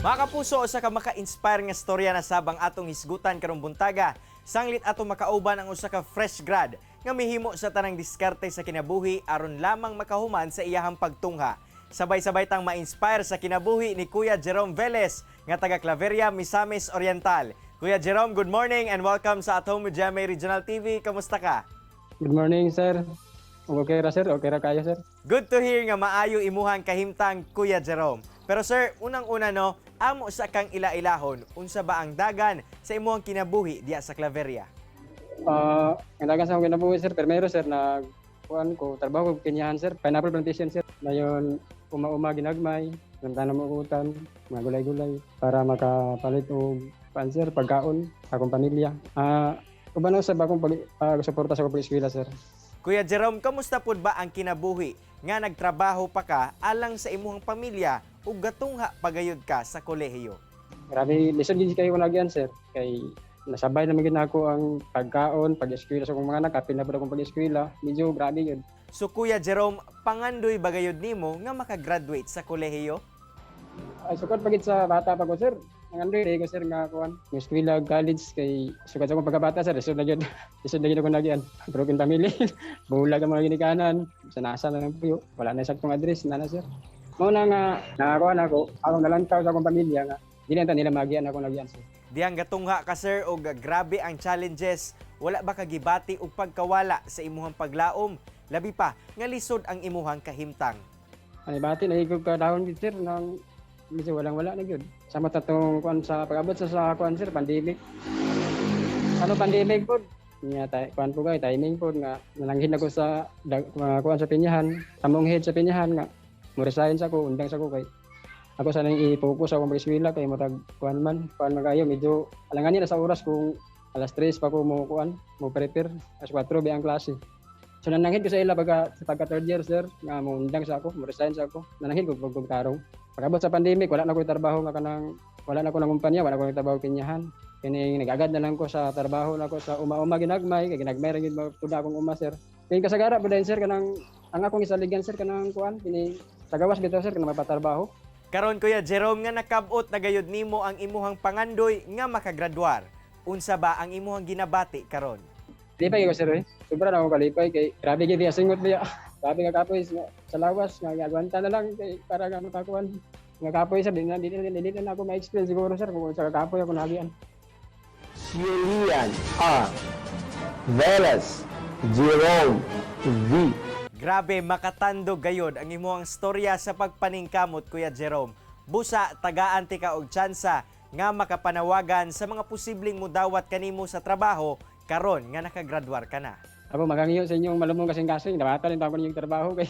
Mga kapuso, usa ka maka-inspire nga storya na sab ang atong hisgutan karong buntaga. Sanglit ato makauban ang usa ka fresh grad nga mihimo sa tanang diskarte sa kinabuhi aron lamang makahuman sa iyahang pagtungha. Sabay-sabay tang ma-inspire sa kinabuhi ni Kuya Jerome Velez nga taga Claveria, Misamis Oriental. Kuya Jerome, good morning and welcome sa At Home with GMA Regional TV. Kamusta ka? Good morning, sir. Okay ra, sir. Okay ra kayo, sir. Good to hear nga maayo imuhang kahimtang, Kuya Jerome. Pero sir, unang-una no, amo sa kang ila-ilahon, unsa ba ang dagan sa imuhang kinabuhi diya sa Claveria? Ang dagan sa akong kinabuhi, sir, primero, sir, nag kuan ko, trabaho ko pinyahan, sir, pineapple plantation, sir. Dayon uma-uma ginagmay, tanam og utan, mga gulay-gulay para makapalit og kuan, sir, pagkaon akong pamilya. Uban na sa akong pag pag-suporta sa akong pag-eskwela, sir. Kuya Jerome, kamusta pud ba ang kinabuhi nga nagtrabaho pa ka alang sa imuhang pamilya ug gatungha pagayod ka sa kolehiyo? Grabe, lisod gid kayo nagyan, sir. Kay nasabay naman gid nako ang pagkaon, pag-eskwela sa akong mga anak, kapil na pud akong pag-eskwela. Medyo grabe yun. So Kuya Jerome, pangandoy bagayod nimo nga makagraduate sa kolehiyo? Ay, sukad pagid sa bata pa ko, sir. Ang ano ko, sir, nga kuan. Ng eskwela, college, kay sukad sa akong pagkabata, sir, lisod na gyud. Lisod na gyud ako nagyan. Broken family. Bulag ang mga ginikanan. Sa nasa na lang puyo. Wala na saktong address na na, sir. Mao na nga nakakuan ako, akong nalantaw sa akong pamilya nga dili na nila magian ako nagyan, sir. Dihang gatungha ka, sir, og grabe ang challenges, wala ba kagibati og pagkawala sa imuhang paglaom? Labi pa nga lisod ang imuhang kahimtang. Ani bati na igog ka dahon gid, sir, nang medyo walang wala na gyud. Sama ta tong kuan sa pag-abot sa kuan, sir, pandemic. Ano pandemic pod? Nya tay kuan po kay timing pod nga nalanghin ako sa mga kuan sa pinyahan, among head sa pinyahan nga mo resign sa ko, undang sa ko kay ako sa nang i-focus akong pag-eskwela kay murag kuan man kayo medyo alanganin na sa oras kung alas 3 pa ko mo kuan mo prepare, alas 4 ba ang klase. So nananghin ko sa ila pagka sa pagka third year, sir, nga mo undang sa ako, mo resign sa ako. Nananghin ko pag tarong. Pag-abot sa pandemic, wala na ko trabaho nga kanang wala na ko ng kumpanya, wala ko trabaho pinyahan. Kini nag-agad na lang ko sa trabaho nako sa uma-uma ginagmay, kay ginagmay ra gyud magtuda akong uma, sir. Kay kasagara ba din, sir, kanang ang akong isaligan, sir, kanang kuan kini sa gawas bitaw, sir, kanang mapatrabaho. Karon, Kuya Jerome, nga nakabot na gayud nimo ang imuhang pangandoy nga makagraduar. Unsa ba ang imuhang ginabati karon? Lipay ko, sir, eh. Sobra na ako kalipay kay grabe gyud biya singot biya. Grabe nga kapoy sa lawas nga giagwanta na lang kay para nga makakuan. Nga kapoy, sir, di na ako ma-explain siguro, sir, kung sa kapoy ako nagian. Julian R. Velez Jerome V. Grabe makatandog gayod ang imuhang storya sa pagpaningkamot, Kuya Jerome. Busa tagaan ti ka og tsansa nga makapanawagan sa mga posibleng mudawat kanimo sa trabaho karon nga nakagraduar ka na. Ako magangiyo sa inyong malumong kasing-kasing, dawatan din ako ninyong trabaho kay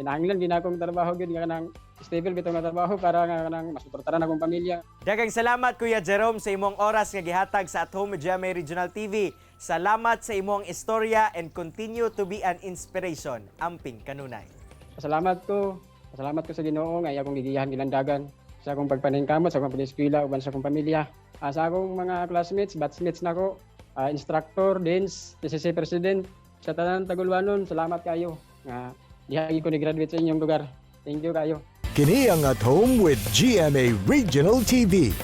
kinahanglan gid akong trabaho gid nga kanang stable bitaw nga trabaho para nga kanang masuportaran akong pamilya. Daghang salamat, Kuya Jerome, sa imong oras nga gihatag sa At Home with GMA Regional TV. Salamat sa imong istorya and continue to be an inspiration. Amping kanunay. Pasalamat ko sa Ginoo nga iya akong gigiyahan gilandagan sa akong pagpaningkamot, sa akong pag-eskwela uban sa akong pamilya. Sa akong mga classmates, batchmates nako, instructor, deans, PCC president, sa tanan Tagulwanon, salamat kayo nga diha ko ni graduate sa inyong lugar. Thank you kayo. Kini ang At Home with GMA Regional TV.